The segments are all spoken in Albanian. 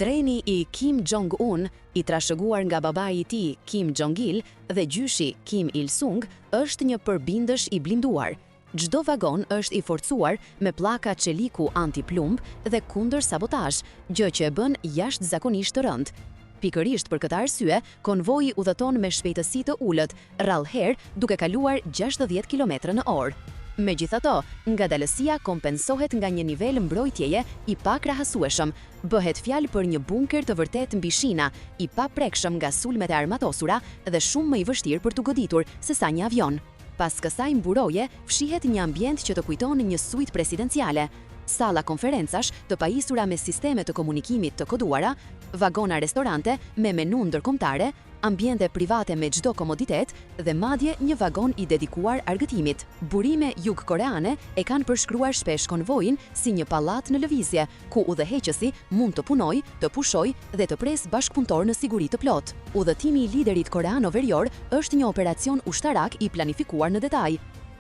Treni i Kim Jong-un, i trashëguar nga babai i tij Kim Jong-il dhe gjyshi Kim Il-sung, është një përbindësh i blinduar. Çdo vagon është i forcuar me pllaka çeliku antiplumb dhe kundër-sabotazh, gjë që e bën jashtëzakonisht të rëndë. Pikërisht për këtë arsye, konvoji udhëton me shpejtësi të ulët, rrallëherë duke kaluar 60 kilometra në orë. Megjithatë, ngadalësia kompensohet nga një nivel mbrojtjeje i pakrahasueshëm. Bëhet fjalë për një bunker të vërtetë mbi shina, i paprekshëm nga sulmet e armatosura dhe shumë më i vështirë për t'u goditur sesa një avion. Pas kësaj mburoje fshihet një ambient që të kujton një suitë presidenciale. Salla konferencash të pajisura me sisteme të komunikimit të koduara, vagona restorante me menu ndërkombëtare, ambiente private me çdo komoditet dhe madje një vagon i dedikuar argëtimit. Burime jugkoreane e kanë përshkruar shpesh konvojin si një pallat në lëvizje, ku udhëheqësi mund të punojë, të pushojë dhe të presë bashkëpunëtorë në siguri të plotë. Udhëtimi i liderit koreano-verior është një operacion ushtarak i planifikuar në detaj.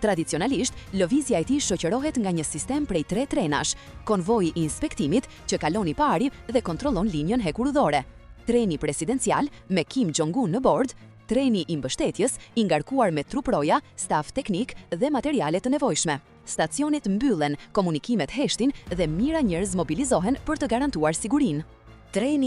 Tradicionalisht, lëvizja e tij shoqërohet nga një sistem prej tre trenash, konvoji i inspektimit që kalon i pari dhe kontrollon linjën hekurudhore, treni presidencial me Kim Jong-un në bord, treni i mbështetjes i ngarkuar me truproja, staf teknik dhe materiale të nevojshme. Stacionet mbyllen, komunikimet heshtin dhe mijëra njerëz mobilizohen për të garantuar sigurinë. Treni.